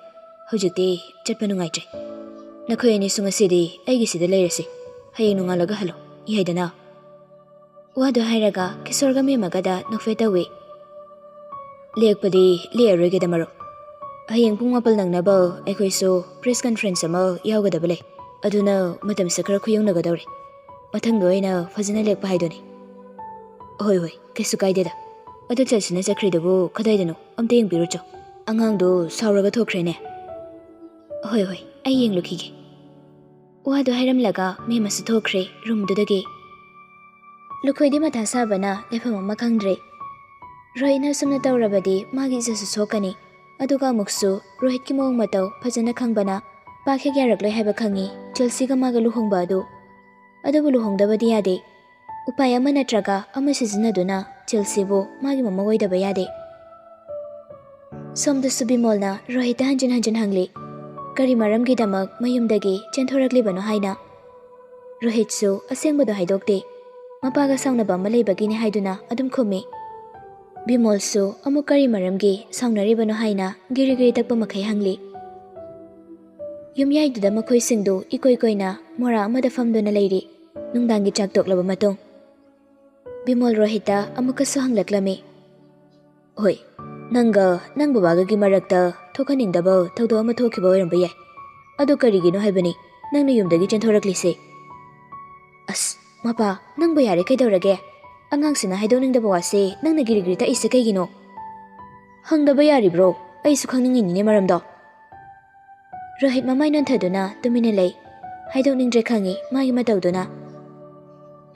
ꯍꯧꯖꯤꯛꯇꯤ ꯆꯠꯄ ꯅꯨꯡꯉꯥꯏꯇ꯭ꯔꯦ꯫ ꯅꯈꯣꯏ ꯑꯅꯤꯁꯨ ꯉꯁꯤꯗꯤ ꯑꯩꯒꯤꯁꯤꯗ ꯂꯩꯔꯁꯤ꯫ ꯍꯌꯦꯡ ꯅꯣꯡꯉꯥꯜꯂꯒ ꯍꯜꯂꯣ, ꯌꯥꯏꯗꯅ?" ꯋꯥꯗꯨ ꯍꯥꯏꯔꯒ ꯀꯤꯁꯣꯔꯒ ꯃꯦꯝ ꯑꯃꯒꯗ ꯅꯣꯛꯐꯦꯠ ꯇꯧꯏ꯫ ꯂꯦꯛꯄꯗꯤ ꯂꯦꯛꯑꯔꯣꯏꯒꯦꯗ, ꯃꯔꯨꯞ꯫ ꯍꯌꯦꯡ ꯄꯨꯡ ꯃꯥꯄꯜ ꯅꯪꯅꯕ ꯑꯩꯈꯣꯏꯁꯨ press conference ꯑꯃ ꯌꯥꯎꯒꯗꯕ ꯂꯩ꯫ ꯑꯗꯨꯅ ꯃꯇꯝꯁꯦ ꯈꯔ ꯈꯨꯌꯧꯅꯒꯗꯧꯔꯦ꯫ ꯃꯊꯪꯗ ꯑꯣꯏꯅ ꯐꯖꯅ ꯂꯦꯛꯄ ꯍꯥꯏꯗꯨꯅꯤ꯫ ꯍꯣꯏ, ꯍꯣꯏ, ꯀꯩꯁꯨ ꯀꯥꯏꯗꯦꯗ꯫ ꯑꯗꯨ ꯆꯠꯁꯤꯅ ꯆꯠꯈ꯭ꯔꯤꯗꯨꯕꯨ ꯀꯗꯥꯏꯗꯅꯣ? ꯑꯝꯇ ꯌꯦꯡꯕꯤꯔꯨꯆꯣ꯫ ꯑꯉꯥꯡꯗꯨ ꯁꯥꯎꯔꯒ ꯊꯣꯛꯈ꯭ꯔꯦꯅꯦ꯫ ꯍꯣꯏ, ꯍꯣꯏ, ꯑꯩ ꯌꯦꯡꯂꯨꯈꯤꯒꯦ꯫ ꯋꯥꯗꯨ ꯍꯥꯏꯔꯝꯂꯒ ꯃꯦꯝ ꯑꯁꯨ ꯊꯣꯛꯈ꯭ꯔꯦ ꯔꯨꯝꯗꯨꯗꯒꯤ꯫ ꯂꯨꯈꯣꯏꯗꯤ ꯃꯊꯥ ꯁꯥꯕꯅ ꯂꯩꯐꯝ ꯑꯃ ꯈꯪꯗ꯭ꯔꯦ꯫ ꯔꯣꯍꯤꯠꯅ ꯑꯁꯨꯝꯅ ꯇꯧꯔꯕꯗꯤ ꯃꯥꯒꯤ ꯏꯖꯠꯁꯨ ꯁꯣꯛꯀꯅꯤ꯫ ꯑꯗꯨꯒ ꯑꯃꯨꯛꯁꯨ ꯔꯣꯍꯤꯠꯀꯤ ꯃꯑꯣꯡ ꯃꯇꯧ ꯐꯖꯅ ꯈꯪꯕꯅ ꯄꯥꯛ ꯍꯦꯛ ꯌꯥꯔꯛꯂꯣꯏ ꯍꯥꯏꯕ ꯈꯪꯉꯤ ꯆꯦꯜꯁꯤꯒ ꯃꯥꯒ ꯂꯨꯍꯣꯡꯕ ꯑꯗꯨ꯫ ꯑꯗꯨꯕꯨ ꯂꯨꯍꯣꯡꯗꯕꯗꯤ ꯌꯥꯗꯦ꯫ ꯎꯄꯥꯏ ꯑꯃ ꯅꯠꯇ꯭ꯔꯒ ꯑꯃ ꯁꯤꯖꯤꯟꯅꯗꯨꯅ ꯆꯦꯜꯁꯤꯕꯨ ꯃꯥꯒꯤ ꯃꯃꯧ ꯑꯣꯏꯗꯕ ꯌꯥꯗꯦ꯫ ꯁꯣꯝꯗꯁꯨ ꯕꯤꯃꯣꯜꯅ ꯔꯣꯍꯤꯠꯇ ꯍꯟꯖꯤꯟ ꯍꯟꯖꯤꯟ ꯍꯪꯂꯤ, ꯀꯔꯤ ꯃꯔꯝꯒꯤꯗꯃꯛ ꯃꯌꯨꯝꯗꯒꯤ ꯆꯦꯟꯊꯣꯔꯛꯂꯤꯕꯅꯣ ꯍꯥꯏꯅ꯫ ꯔꯣꯍꯤꯠꯁꯨ ꯑꯁꯦꯡꯕꯗꯣ ꯍꯥꯏꯗꯣꯛꯇꯦ꯫ ꯃꯄꯥꯒ ꯁꯥꯎꯅꯕ ꯑꯃ ꯂꯩꯕꯒꯤꯅꯤ ꯍꯥꯏꯗꯨꯅ ꯑꯗꯨꯝ ꯈꯨꯝꯃꯤ꯫ ꯕꯤꯃꯣꯜꯁꯨ ꯑꯃꯨꯛ ꯀꯔꯤ ꯃꯔꯝꯒꯤ ꯁꯥꯎꯅꯔꯤꯕꯅꯣ ꯍꯥꯏꯅ ꯒꯤꯔꯤ ꯒꯤꯔꯤ ꯇꯛꯄ ꯃꯈꯩ ꯍꯪꯂꯤ꯫ ꯌꯨꯝꯌꯥꯏꯗꯨꯗ ꯃꯈꯣꯏꯁꯤꯡꯗꯨ ꯏꯀꯣꯏ ꯀꯣꯏꯅ ꯃꯣꯔꯥ ꯑꯃꯗ ꯐꯝꯗꯨꯅ ꯂꯩꯔꯤ꯫ ꯅꯨꯡꯗꯥꯡꯒꯤ ꯆꯥꯛ ꯇꯣꯛꯂꯕ ꯃꯇꯨꯡ꯫ ꯕꯤꯃꯣꯜ ꯔꯣꯍꯤꯠꯇ ꯑꯃꯨꯛꯀꯁꯨ ꯍꯪꯂꯛꯂꯝꯃꯤ꯫ ꯍꯣꯏ, ꯅꯪꯒ ꯅꯪ ꯕꯕꯥꯒꯒꯤ ꯃꯔꯛꯇ ꯊꯣꯛꯍꯟꯅꯤꯡꯗꯕ ꯊꯧꯗꯣꯛ ꯑꯃ ꯊꯣꯛꯈꯤꯕ ꯑꯣꯏꯔꯝꯕ ꯌꯥꯏ꯫ ꯑꯗꯨ ꯀꯔꯤꯒꯤꯅꯣ ꯍꯥꯏꯕꯅꯤ ꯅꯪꯅ ꯌꯨꯝꯗꯒꯤ ꯆꯦꯟꯊꯣꯔꯛꯂꯤꯁꯦ? ꯑꯁ, ꯃꯄꯥ, ꯅꯪꯕꯨ ꯌꯥꯔꯦ ꯀꯩꯗꯧꯔꯒꯦ? ꯑꯉꯥꯡꯁꯤꯅ ꯍꯥꯏꯗꯣꯛꯅꯤꯡꯗꯕ ꯋꯥꯁꯦ ꯅꯪꯅ ꯒꯤꯔꯤ ꯒꯤꯔꯤ ꯇꯛꯏꯁꯦ ꯀꯩꯒꯤꯅꯣ? ꯍꯪꯗꯕ ꯌꯥꯔꯤꯕ꯭ꯔꯣ? ꯑꯩꯁꯨ ꯈꯪꯅꯤꯡꯉꯤꯅꯤꯅꯦ ꯃꯔꯝꯗꯣ꯫ ꯔꯣꯍꯤꯠ ꯃꯃꯥꯏ ꯅꯣꯟꯊꯗꯨꯅ ꯇꯨꯃꯤꯟꯅ ꯂꯩ꯫ ꯍꯥꯏꯗꯣꯛꯅꯤꯡꯗ꯭ꯔꯦ ꯈꯪꯉꯤ ꯃꯥꯒꯤ ꯃꯇꯧꯗꯨꯅ꯫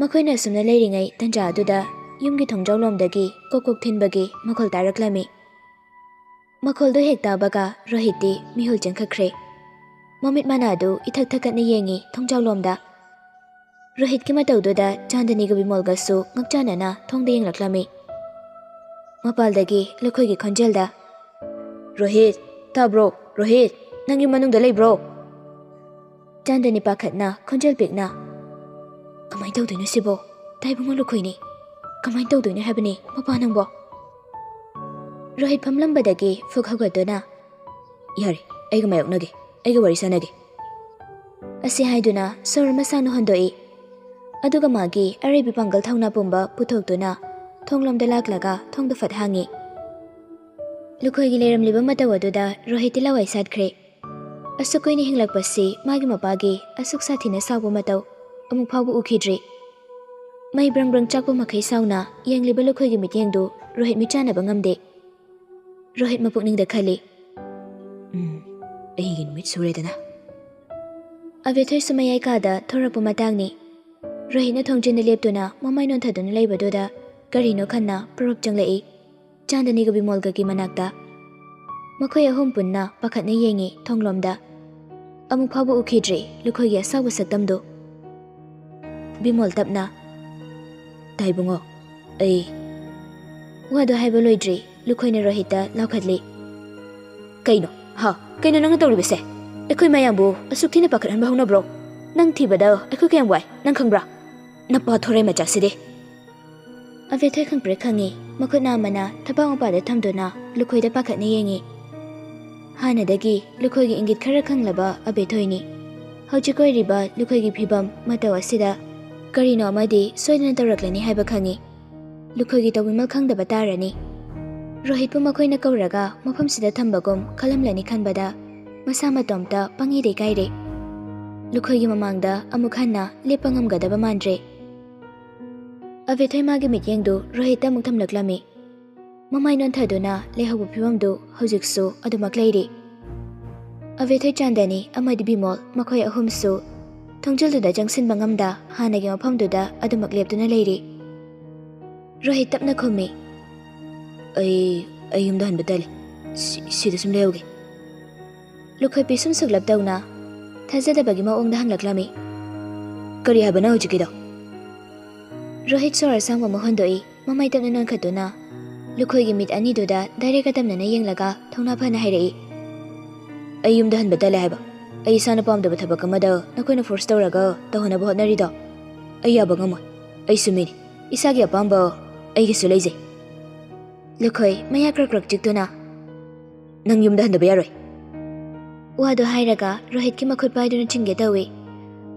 ꯃꯈꯣꯏꯅ ꯑꯁꯨꯝꯅ ꯂꯩꯔꯤꯉꯩ ꯇꯟꯖꯥ ꯑꯗꯨꯗ ꯌꯨꯝꯒꯤ ꯊꯣꯡꯖꯥꯎ ꯂꯣꯝꯗꯒꯤ ꯀꯣꯛ ꯀꯣꯛ ꯊꯤꯟꯕꯒꯤ ꯃꯈꯣꯜ ꯇꯥꯔꯛꯂꯝꯃꯤ꯫ ꯃꯈꯣꯜꯗꯨ ꯍꯦꯛ ꯇꯥꯕꯒ ꯔꯣꯍꯤꯠꯇꯤ ꯃꯤꯍꯨꯜ ꯆꯦꯟꯈꯠꯈ꯭ꯔꯦ꯫ ꯃꯃꯤꯠ ꯃꯅꯥꯗꯨ ꯏꯊꯛ ꯊꯛꯀꯠꯅ ꯌꯦꯡꯉꯤ ꯊꯣꯡꯖꯥꯎ ꯂꯣꯝꯗ꯫ ꯔꯣꯍꯤꯠꯀꯤ ꯃꯇꯧꯗꯨꯗ ꯆꯥꯟꯗꯅꯤꯒ ꯕꯤꯃꯣꯜꯒꯁꯨ ꯉꯛꯆꯥꯅꯅ ꯊꯣꯡꯗ ꯌꯦꯡꯂꯛꯂꯝꯃꯤ꯫ ꯃꯄꯥꯜꯗꯒꯤ ꯂꯨꯈꯣꯏꯒꯤ ꯈꯣꯟꯖꯦꯜꯗ, "ꯔꯣꯍꯤꯠ, ꯇꯥꯕ꯭ꯔꯣ? ꯔꯣꯍꯤꯠ, ꯅꯪꯒꯤ ꯃꯅꯨꯡꯗ ꯂꯩꯕ꯭ꯔꯣ?" ꯆꯥꯟꯗꯅꯤ ꯄꯥꯈꯠꯅ ꯈꯣꯟꯖꯦꯜ ꯄꯤꯛꯅ, "ꯀꯃꯥꯏꯅ ꯇꯧꯗꯣꯏꯅꯣ ꯁꯤꯕꯣ? ꯇꯥꯏꯕꯨꯡꯉꯣ ꯂꯨꯈꯣꯏꯅꯤ꯫ ꯀꯃꯥꯏꯅ ꯇꯧꯗꯣꯏꯅꯣ ꯍꯥꯏꯕꯅꯤ ꯃꯄꯥ ꯅꯪꯕꯣ?" ꯔꯣꯍꯤꯠ ꯐꯝꯂꯝꯕꯗꯒꯤ ꯐꯨꯛ ꯍꯧꯒꯠꯇꯨꯅ, "ꯌꯥꯔꯦ, ꯑꯩꯒ ꯃꯥꯌꯣꯛꯅꯒꯦ, ꯑꯩꯒ ꯋꯥꯔꯤ ꯁꯥꯟꯅꯒꯦ" ꯑꯁꯤ ꯍꯥꯏꯗꯨꯅ ꯁꯣꯔ ꯑꯃ ꯁꯥꯡꯅ ꯍꯣꯟꯗꯣꯛꯏ꯫ ꯑꯗꯨꯒ ꯃꯥꯒꯤ ꯑꯔꯩꯕꯤ ꯄꯥꯡꯒꯜ ꯊꯧꯅꯥ ꯄꯨꯝꯕ ꯄꯨꯊꯣꯛꯇꯨꯅ ꯊꯣꯡꯂꯣꯝꯗ ꯂꯥꯛꯂꯒ ꯊꯣꯡꯗꯨ ꯐꯠ ꯍꯥꯡꯉꯤ꯫ ꯂꯨꯈꯣꯏꯒꯤ ꯂꯩꯔꯝꯂꯤꯕ ꯃꯇꯧ ꯑꯗꯨꯗ ꯔꯣꯍꯤꯠꯇꯤ ꯂꯋꯥꯏ ꯁꯥꯠꯈ꯭ꯔꯦ꯫ ꯑꯁꯨꯛ ꯀꯨꯏꯅ ꯍꯤꯡꯂꯛꯄꯁꯤ ꯃꯥꯒꯤ ꯃꯄꯥꯒꯤ ꯑꯁꯨꯛ ꯁꯥꯊꯤꯅ ꯁꯥꯎꯕ ꯃꯇꯧ ꯑꯃꯨꯛ ꯐꯥꯎꯕ ꯎꯈꯤꯗ꯭ꯔꯤ꯫ ꯃꯩ ꯕ꯭ꯔꯪ ꯕ꯭ꯔꯪ ꯆꯥꯛꯄ ꯃꯈꯩ ꯁꯥꯎꯅ ꯌꯦꯡꯂꯤꯕ ꯂꯨꯈꯣꯏꯒꯤ ꯃꯤꯠꯌꯦꯡꯗꯨ ꯔꯣꯍꯤꯠ ꯃꯤꯠꯆꯥꯟꯅꯕ ꯉꯝꯗꯦ꯫ ꯔꯣꯍꯤꯠ ꯃꯄꯨꯛꯅꯤꯡꯗ ꯈꯜꯂꯤ, "ꯎꯝ, ꯑꯩꯒꯤ ꯅꯨꯃꯤꯠ ꯁꯨꯔꯦꯗꯅ"꯫ ꯑꯕꯦꯊꯣꯏꯁꯨ ꯃꯌꯥꯏ ꯀꯥꯗ ꯊꯣꯔꯛꯄ ꯃꯇꯥꯡꯅꯤ꯫ ꯔꯣꯍꯤꯠꯅ ꯊꯣꯡꯖꯤꯟꯗ ꯂꯦꯞꯇꯨꯅ ꯃꯃꯥꯏ ꯅꯣꯟꯊꯗꯨꯅ ꯂꯩꯕꯗꯨꯗ ꯀꯔꯤꯅꯣ ꯈꯟꯅ ꯄ꯭ꯔꯣꯞ ꯆꯪꯂꯛꯏ꯫ ꯆꯥꯟꯗꯅꯤꯒ ꯕꯤꯃꯣꯜꯒꯒꯤ ꯃꯅꯥꯛꯇ꯫ ꯃꯈꯣꯏ ꯑꯍꯨꯝ ꯄꯨꯟꯅ ꯄꯥꯈꯠꯅ ꯌꯦꯡꯉꯤ ꯊꯣꯡꯂꯣꯝꯗ꯫ ꯑꯃꯨꯛ ꯐꯥꯎꯕ ꯎꯈꯤꯗ꯭ꯔꯤ ꯂꯨꯈꯣꯏꯒꯤ ꯑꯁꯥꯎꯕ ꯁꯛꯇꯝꯗꯨ꯫ ꯕꯤꯃꯣꯜ ꯇꯞꯅ, "ꯇꯥꯏꯕꯨꯡꯉꯣ, ꯑꯩ"꯫ ꯋꯥꯗꯨ ꯍꯥꯏꯕ ꯂꯣꯏꯗ꯭ꯔꯤ, ꯂꯨꯈꯣꯏꯅ ꯔꯣꯍꯤꯠꯇ ꯂꯥꯎꯈꯠꯂꯤ꯫ "ꯀꯩꯅꯣ? ꯍꯥ? ꯀꯩꯅꯣ ꯅꯪꯅ ꯇꯧꯔꯤꯕꯁꯦ? ꯑꯩꯈꯣꯏ ꯃꯌꯥꯝꯕꯨ ꯑꯁꯨꯛ ꯊꯤꯅ ꯄꯥꯈꯠꯍꯟꯕ ꯍꯧꯅꯕ꯭ꯔꯣ? ꯅꯪ ꯊꯤꯕꯗ ꯑꯩꯈꯣꯏ ꯀꯌꯥꯝ ꯋꯥꯏ, ꯅꯪ ꯈꯪꯕ꯭ꯔꯥ? ꯅꯄꯥ ꯊꯣꯔꯩ ꯃꯆꯥꯁꯤꯗꯤ!" ꯑꯕꯦꯊꯣꯏ ꯈꯪꯄ꯭ꯔꯦꯛ ꯈꯪꯉꯤ꯫ ꯃꯈꯨꯠ ꯅꯥꯝꯃꯅ ꯊꯕꯥꯛ ꯃꯄꯥꯗ ꯊꯝꯗꯨꯅ ꯂꯨꯈꯣꯏꯗ ꯄꯥꯈꯠꯅ ꯌꯦꯡꯉꯤ꯫ ꯍꯥꯟꯅꯗꯒꯤ ꯂꯨꯈꯣꯏꯒꯤ ꯏꯪꯒꯤꯠ ꯈꯔ ꯈꯪꯂꯕ ꯑꯕꯦꯊꯣꯏꯅꯤ꯫ ꯍꯧꯖꯤꯛ ꯑꯣꯏꯔꯤꯕ ꯂꯨꯈꯣꯏꯒꯤ ꯐꯤꯕꯝ ꯃꯇꯧ ꯑꯁꯤꯗ ꯀꯔꯤꯅꯣ ꯑꯃꯗꯤ ꯁꯣꯏꯗꯅ ꯇꯧꯔꯛꯂꯅꯤ ꯍꯥꯏꯕ ꯈꯪꯉꯤ꯫ ꯂꯨꯈꯣꯏꯒꯤ ꯇꯧꯕꯤꯃꯜ ꯈꯪꯗꯕ ꯇꯥꯔꯅꯤ꯫ ꯔꯣꯍꯤꯠꯄꯨ ꯃꯈꯣꯏꯅ ꯀꯧꯔꯒ ꯃꯐꯝꯁꯤꯗ ꯊꯝꯕꯒꯨꯝ ꯈꯜꯂꯝꯂꯅꯤ ꯈꯟꯕꯗ ꯃꯁꯥ ꯃꯇꯣꯝꯇ ꯄꯪꯏꯗ ꯏꯀꯥꯏꯔꯦ꯫ ꯂꯨꯈꯣꯏꯒꯤ ꯃꯃꯥꯡꯗ ꯑꯃꯨꯛ ꯍꯟꯅ ꯂꯦꯞꯄ ꯉꯝꯒꯗꯕ ꯃꯥꯟꯗ꯭ꯔꯦ꯫ ꯑꯕꯦꯊꯣꯏ ꯃꯥꯒꯤ ꯃꯤꯠꯌꯦꯡꯗꯨ ꯔꯣꯍꯤꯠꯇ ꯑꯃꯨꯛ ꯊꯝꯂꯛꯂꯝꯃꯤ꯫ ꯃꯃꯥꯏ ꯅꯣꯟꯊꯗꯨꯅ ꯂꯩꯍꯧꯕ ꯐꯤꯕꯝꯗꯨ ꯍꯧꯖꯤꯛꯁꯨ ꯑꯗꯨꯃꯛ ꯂꯩꯔꯤ꯫ ꯑꯕꯦꯊꯣꯏ, ꯆꯥꯟꯗꯅꯤ ꯑꯃꯗꯤ ꯕꯤꯃꯣꯜ ꯃꯈꯣꯏ ꯑꯍꯨꯝꯁꯨ ꯊꯣꯡꯖꯤꯜꯗꯨꯗ ꯆꯪꯁꯤꯟꯕ ꯉꯝꯗ ꯍꯥꯟꯅꯒꯤ ꯃꯐꯝꯗꯨꯗ ꯑꯗꯨꯃꯛ ꯂꯦꯞꯇꯨꯅ ꯂꯩꯔꯤ꯫ ꯔꯣꯍꯤꯠ ꯇꯞꯅ ꯈꯨꯝꯃꯤ, "ꯑꯩ, ꯑꯩ ꯌꯨꯝꯗ ꯍꯟꯕ ꯇꯜꯂꯤ꯫ ꯁꯤ-, ꯁꯤꯗ ꯁꯨꯝ ꯂꯩꯍꯧꯒꯦ"꯫ ꯂꯨꯈꯣꯏ ꯄꯤꯁꯨꯝ ꯁꯨꯛꯂꯞ ꯇꯧꯅ ꯊꯥꯖꯗꯕꯒꯤ ꯃꯑꯣꯡꯗ ꯍꯪꯂꯛꯂꯝꯃꯤ, "ꯀꯔꯤ ꯍꯥꯏꯕꯅꯣ ꯍꯧꯖꯤꯛꯀꯤꯗꯣ?" ꯔꯣꯍꯤꯠ ꯁꯣꯔ ꯑꯁꯥꯡꯕ ꯑꯃ ꯍꯣꯟꯗꯣꯛꯏ꯫ ꯃꯃꯥꯏ ꯇꯞꯅ ꯅꯣꯟꯈꯠꯇꯨꯅ ꯂꯨꯈꯣꯏꯒꯤ ꯃꯤꯠ ꯑꯅꯤꯗꯨꯗ ꯗꯥꯏꯔꯦꯛ ꯑꯇꯝꯅꯅ ꯌꯦꯡꯂꯒ ꯊꯧꯅꯥ ꯐꯅ ꯍꯥꯏꯔꯛꯏ, "ꯑꯩ ꯌꯨꯝꯗ ꯍꯟꯕ ꯇꯜꯂꯦ ꯍꯥꯏꯕ꯫ ꯑꯩ ꯏꯁꯥꯅ ꯄꯥꯝꯗꯕ ꯊꯕꯛ ꯑꯃꯗ ꯅꯈꯣꯏꯅ ꯐꯣꯔꯁ ꯇꯧꯔꯒ ꯇꯧꯍꯟꯅꯕ ꯍꯣꯠꯅꯔꯤꯗꯣ ꯑꯩ ꯌꯥꯕ ꯉꯝꯃꯣꯏ꯫ ꯑꯩꯁꯨ ꯃꯤꯅꯤ꯫ ꯏꯁꯥꯒꯤ ꯑꯄꯥꯝꯕ ꯑꯩꯒꯤꯁꯨ ꯂꯩꯖꯩ"꯫ ꯂꯨꯈꯣꯏ ꯃꯌꯥ ꯀ꯭ꯔꯛ ꯀ꯭ꯔꯛ ꯆꯤꯛꯇꯨꯅ, "ꯅꯪ ꯌꯨꯝꯗ ꯍꯟꯗꯕ ꯌꯥꯔꯣꯏ"꯫ ꯋꯥꯗꯨ ꯍꯥꯏꯔꯒ ꯔꯣꯍꯤꯠꯀꯤ ꯃꯈꯨꯠ ꯄꯥꯏꯗꯨꯅ ꯆꯤꯡꯒꯦ ꯇꯧꯏ꯫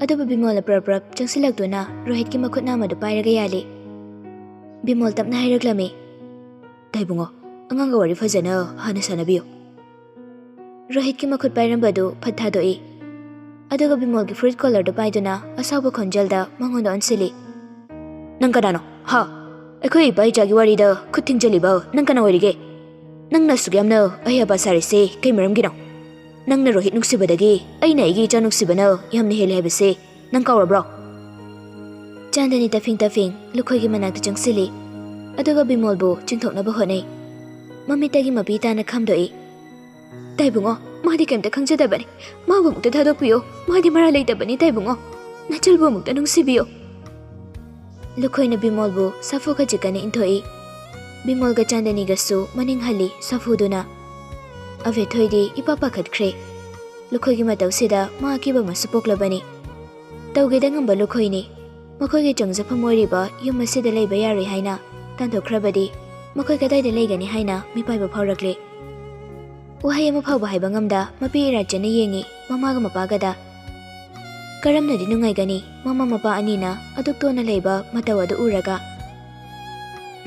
ꯑꯗꯨꯕꯨ ꯕꯤꯃꯣꯜꯅ ꯄ꯭ꯔꯞ ꯄ꯭ꯔꯞ ꯆꯪꯁꯤꯜꯂꯛꯇꯨꯅ ꯔꯣꯍꯤꯠꯀꯤ ꯃꯈꯨꯠ ꯅꯥꯝꯃꯗꯨ ꯄꯥꯏꯔꯒ ꯌꯥꯜꯂꯤ꯫ ꯕꯤꯃꯣꯜ ꯇꯞꯅ ꯍꯥꯏꯔꯛꯂꯝꯃꯤ, "ꯇꯥꯏꯕꯨꯡꯉꯣ, ꯑꯉꯥꯡꯒ ꯋꯥꯔꯤ ꯐꯖꯅ ꯍꯥꯟꯅ ꯁꯥꯟꯅꯕꯤꯌꯨ꯫ ꯔꯣꯍꯤꯠꯀꯤ ꯃꯈꯨꯠ ꯄꯥꯏꯔꯝꯕꯗꯨ ꯐꯠ ꯊꯥꯗꯣꯛꯏ꯫ ꯑꯗꯨꯒ ꯕꯤꯃꯣꯜꯒꯤ ꯐꯨꯔꯤꯠ ꯀꯣꯂꯔꯗꯨ ꯄꯥꯏꯗꯨꯅ ꯑꯁꯥꯎꯕ ꯈꯣꯟꯖꯦꯜꯗ ꯃꯉꯣꯟꯗ ꯑꯣꯟꯁꯤꯜꯂꯤ꯫ "ꯅꯪ ꯀꯅꯥꯅꯣ? ꯍꯥ? ꯑꯩꯈꯣꯏ ꯏꯄꯥ ꯏꯆꯥꯒꯤ ꯋꯥꯔꯤꯗ ꯈꯨꯠ ꯊꯤꯡꯖꯤꯜꯂꯤꯕ ꯅꯪ ꯀꯅꯥ ꯑꯣꯏꯔꯤꯒꯦ? ꯅꯪꯅ ꯑꯁꯨꯛ ꯌꯥꯝꯅ ꯑꯍꯩ ꯑꯄꯥ ꯁꯥꯔꯤꯁꯦ ꯀꯩ ꯃꯔꯝꯒꯤꯅꯣ? ꯅꯪꯅ ꯔꯣꯍꯤꯠ ꯅꯨꯡꯁꯤꯕꯗꯒꯤ ꯑꯩꯅ ꯑꯩꯒꯤ ꯏꯆꯥ ꯅꯨꯡꯁꯤꯕꯅ ꯌꯥꯝꯅ ꯍꯦꯜꯂꯦ ꯍꯥꯏꯕꯁꯦ ꯅꯪ ꯀꯥꯎꯔꯕ꯭ꯔꯣ?" ꯆꯥꯟꯗꯅꯤ ꯇꯐꯤꯡ ꯇꯐꯤꯡ ꯂꯨꯈꯣꯏꯒꯤ ꯃꯅꯥꯛꯇ ꯆꯪꯁꯤꯜꯂꯤ꯫ ꯑꯗꯨꯒ ꯕꯤꯃꯣꯜꯕꯨ ꯆꯤꯡꯊꯣꯛꯅꯕ ꯍꯣꯠꯅꯩ꯫ ꯃꯃꯤꯠꯇꯒꯤ ꯃꯄꯤ ꯇꯥꯅ ꯈꯥꯝꯗꯣꯛꯏ꯫ "ꯇꯥꯏꯕꯨꯡꯉꯣ, ꯃꯥꯗꯤ ꯀꯩꯝꯇ ꯈꯪꯖꯗꯕꯅꯤ꯫ ꯃꯥꯕꯨ ꯑꯃꯨꯛꯇ ꯊꯥꯗꯣꯛꯄꯤꯌꯣ꯫ ꯃꯥꯗꯤ ꯃꯔꯥ ꯂꯩꯇꯕꯅꯤ, ꯇꯥꯏꯕꯨꯡꯉꯣ꯫ ꯅꯆꯜꯕꯨ ꯑꯃꯨꯛꯇ ꯅꯨꯡꯁꯤꯕꯤꯌꯣ꯫" ꯂꯨꯈꯣꯏꯅ ꯕꯤꯃꯣꯜꯕꯨ ꯁꯥꯐꯨ ꯈꯖꯤꯛ ꯀꯟꯅ ꯏꯟꯊꯣꯛꯏ꯫ ꯕꯤꯃꯣꯜꯒ ꯆꯥꯟꯗꯅꯤꯒꯁꯨ ꯃꯅꯤꯡ ꯍꯜꯂꯤ ꯁꯥꯐꯨꯗꯨꯅ꯫ ꯑꯕꯦꯊꯣꯏꯗꯤ ꯏꯄꯥ ꯄꯥꯈꯠꯈ꯭ꯔꯦ꯫ ꯂꯨꯈꯣꯏꯒꯤ ꯃꯇꯧꯁꯤꯗ ꯃꯥ ꯑꯀꯤꯕ ꯑꯃꯁꯨ ꯄꯣꯛꯂꯕꯅꯤ꯫ ꯇꯧꯒꯦꯗ ꯉꯝꯕ ꯂꯨꯈꯣꯏꯅꯤ꯫ ꯃꯈꯣꯏꯒꯤ ꯆꯪꯖꯐꯝ ꯑꯣꯏꯔꯤꯕ ꯌꯨꯝ ꯑꯁꯤꯗ ꯂꯩꯕ ꯌꯥꯔꯣꯏ ꯍꯥꯏꯅ ꯇꯥꯟꯊꯣꯛꯈ꯭ꯔꯕꯗꯤ ꯃꯈꯣꯏ ꯀꯗꯥꯏꯗ ꯂꯩꯒꯅꯤ ꯍꯥꯏꯅ ꯃꯤꯄꯥꯏꯕ ꯐꯥꯎꯔꯛꯂꯦ꯫ ꯋꯥꯍꯩ ꯑꯃ ꯐꯥꯎꯕ ꯍꯥꯏꯕ ꯉꯝꯗ ꯃꯄꯤ ꯏꯔꯥꯆꯦꯟꯅ ꯌꯦꯡꯉꯤ ꯃꯃꯥꯒ ꯃꯄꯥꯒꯗ꯫ ꯀꯔꯝꯅꯗꯤ ꯅꯨꯡꯉꯥꯏꯒꯅꯤ ꯃꯃꯥ ꯃꯄꯥ ꯑꯅꯤꯅ ꯑꯗꯨꯛ ꯇꯣꯟꯅ ꯂꯩꯕ ꯃꯇꯧ ꯑꯗꯨ ꯎꯔꯒ꯫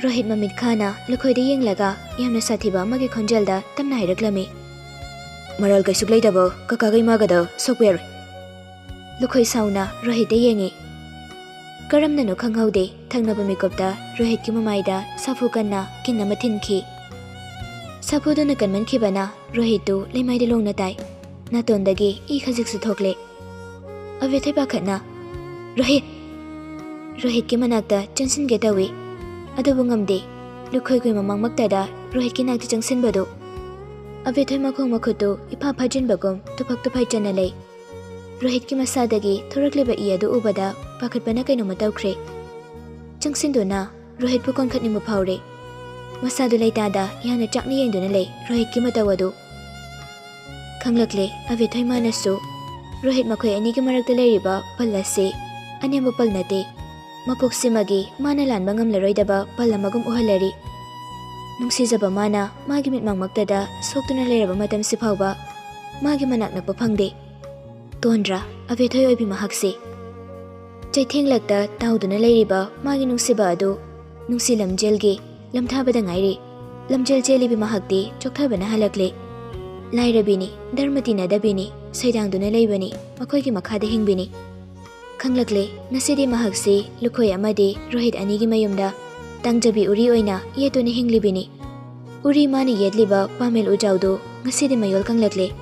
ꯔꯣꯍꯤꯠ ꯃꯃꯤꯠ ꯈꯥꯅ ꯂꯨꯈꯣꯏꯗ ꯌꯦꯡꯂꯒ ꯌꯥꯝꯅ ꯁꯥꯊꯤꯕ ꯑꯃꯒꯤ ꯈꯣꯟꯖꯦꯜꯗ ꯇꯞꯅ ꯍꯥꯏꯔꯛꯂꯝꯃꯤ꯫ "ꯃꯔꯥꯜ ꯀꯩꯁꯨ ꯂꯩꯇꯕ ꯀꯀꯥꯒ ꯏꯃꯥꯒꯗ ꯁꯣꯛꯄ ꯌꯥꯔꯣꯏ꯫" ꯂꯨꯈꯣꯏ ꯁꯥꯎꯅ ꯔꯣꯍꯤꯠꯇ ꯌꯦꯡꯉꯤ꯫ ꯀꯔꯝꯅꯅꯣ ꯈꯪꯍꯧꯗꯦ, ꯊꯪꯅꯕ ꯃꯤꯀꯨꯞꯇ ꯔꯣꯍꯤꯠꯀꯤ ꯃꯃꯥꯏꯗ ꯁꯥꯐꯨ ꯀꯟꯅ ꯀꯤꯟ ꯑꯃ ꯊꯤꯟꯈꯤ꯫ ꯁꯥꯐꯨꯗꯨꯅ ꯀꯟꯃꯟꯈꯤꯕꯅ ꯔꯣꯍꯤꯠꯇꯨ ꯂꯩꯃꯥꯏꯗ ꯂꯣꯡꯅ ꯇꯥꯏ꯫ ꯅꯥꯇꯣꯟꯗꯒꯤ ꯏ ꯈꯖꯤꯛꯁꯨ ꯊꯣꯛꯂꯦ꯫ ꯑꯕꯦꯊꯣꯏ ꯄꯥꯈꯠꯅ, "ꯔꯣꯍꯤꯠ!" ꯔꯣꯍꯤꯠꯀꯤ ꯃꯅꯥꯛꯇ ꯆꯪꯁꯤꯟꯒꯦ ꯇꯧꯏ, ꯑꯗꯨꯕꯨ ꯉꯝꯗꯦ꯫ ꯂꯨꯈꯣꯏꯒꯤ ꯃꯃꯥꯡꯃꯛꯇꯗ ꯔꯣꯍꯤꯠꯀꯤ ꯅꯥꯛꯇ ꯆꯪꯁꯤꯟꯕꯗꯨ ꯑꯕꯦꯊꯣꯏ ꯃꯈꯣꯡ ꯃꯈꯨꯠꯇꯨ ꯏꯐꯥ ꯐꯥꯖꯤꯟꯕꯒꯨꯝ ꯇꯨꯐꯛ ꯇꯨꯐꯥꯏ ꯆꯟꯅ ꯂꯩ꯫ ꯔꯣꯍꯤꯠꯀꯤ ꯃꯁꯥꯗꯒꯤ ꯊꯣꯔꯛꯂꯤꯕ ꯏ ꯑꯗꯨ ꯎꯕꯗ ꯄꯥꯈꯠꯄꯅ ꯀꯩꯅꯣꯝꯃ ꯇꯧꯈ꯭ꯔꯦ꯫ ꯆꯪꯁꯤꯟꯗꯨꯅ ꯔꯣꯍꯤꯠꯄꯨ ꯀꯣꯟꯈꯠꯅꯤꯡꯕ ꯐꯥꯎꯔꯦ꯫ ꯃꯁꯥꯗꯨ ꯂꯩꯇꯥꯗ ꯌꯥꯝꯅ ꯆꯥꯛꯅ ꯌꯦꯡꯗꯨꯅ ꯂꯩ ꯔꯣꯍꯤꯠꯀꯤ ꯃꯇꯧ ꯑꯗꯨ꯫ ꯈꯪꯂꯛꯂꯦ ꯑꯕꯦꯊꯣꯏ ꯃꯥꯅꯁꯨ ꯔꯣꯍꯤꯠ ꯃꯈꯣꯏ ꯑꯅꯤꯒꯤ ꯃꯔꯛꯇ ꯂꯩꯔꯤꯕ ꯄꯜ ꯑꯁꯤ ꯑꯅꯦꯝꯕ ꯄꯜ ꯅꯠꯇꯦ꯫ ꯃꯄꯣꯛꯁꯤꯃꯒꯤ ꯃꯥꯅ ꯂꯥꯟꯕ ꯉꯝꯂꯔꯣꯏꯗꯕ ꯄꯜ ꯑꯃꯒꯨꯝ ꯎꯍꯜꯂꯔꯤ꯫ ꯅꯨꯡꯁꯤꯖꯕ ꯃꯥꯅ ꯃꯥꯒꯤ ꯃꯤꯠꯃꯥꯡꯃꯛꯇꯗ ꯁꯣꯛꯇꯨꯅ ꯂꯩꯔꯕ ꯃꯇꯝꯁꯤ ꯐꯥꯎꯕ ꯃꯥꯒꯤ ꯃꯅꯥꯛ ꯅꯛꯄ ꯐꯪꯗꯦ꯫ ꯇꯣꯟꯗ꯭ꯔꯥ ꯑꯕꯦꯊꯣꯏ ꯑꯣꯏꯕꯤ ꯃꯍꯥꯛꯁꯦ? ꯆꯩꯊꯦꯡꯂꯛꯇ ꯇꯥꯎꯗꯨꯅ ꯂꯩꯔꯤꯕ ꯃꯥꯒꯤ ꯅꯨꯡꯁꯤꯕ ꯑꯗꯨ ꯅꯨꯡꯁꯤ ꯂꯝꯖꯦꯜꯒꯤ ꯂꯝꯊꯥꯕꯗ ꯉꯥꯏꯔꯤ꯫ ꯂꯝꯖꯦꯜ ꯆꯦꯜꯂꯤꯕꯤ ꯃꯍꯥꯛꯇꯤ ꯆꯣꯛꯊꯕꯅ ꯍꯜꯂꯛꯂꯦ꯫ ꯂꯥꯏꯔꯕꯤꯅꯤ, ꯙꯔꯃ ꯇꯤꯟꯅꯗꯕꯤꯅꯤ, ꯁꯩꯗꯥꯡꯗꯨꯅ ꯂꯩꯕꯅꯤ, ꯃꯈꯣꯏꯒꯤ ꯃꯈꯥꯗ ꯍꯤꯡꯕꯤꯅꯤ꯫ ꯈꯪꯂꯛꯂꯦ, ꯉꯁꯤꯗꯤ ꯃꯍꯥꯛꯁꯤ ꯂꯨꯈꯣꯏ ꯑꯃꯗꯤ ꯔꯣꯍꯤꯠ ꯑꯅꯤꯒꯤ ꯃꯌꯨꯝꯗ ꯇꯥꯡꯖꯕꯤ ꯎꯔꯤ ꯑꯣꯏꯅ ꯌꯦꯠꯇꯨꯅ ꯍꯤꯡꯂꯤꯕꯤꯅꯤ꯫ ꯎꯔꯤ ꯃꯥꯅ ꯌꯦꯠꯂꯤꯕ ꯄꯥꯃꯦꯜ ꯎꯖꯥꯎꯗꯨ ꯉꯁꯤꯗꯤ ꯃꯌꯣꯜ ꯀꯪꯂꯛꯂꯦ꯫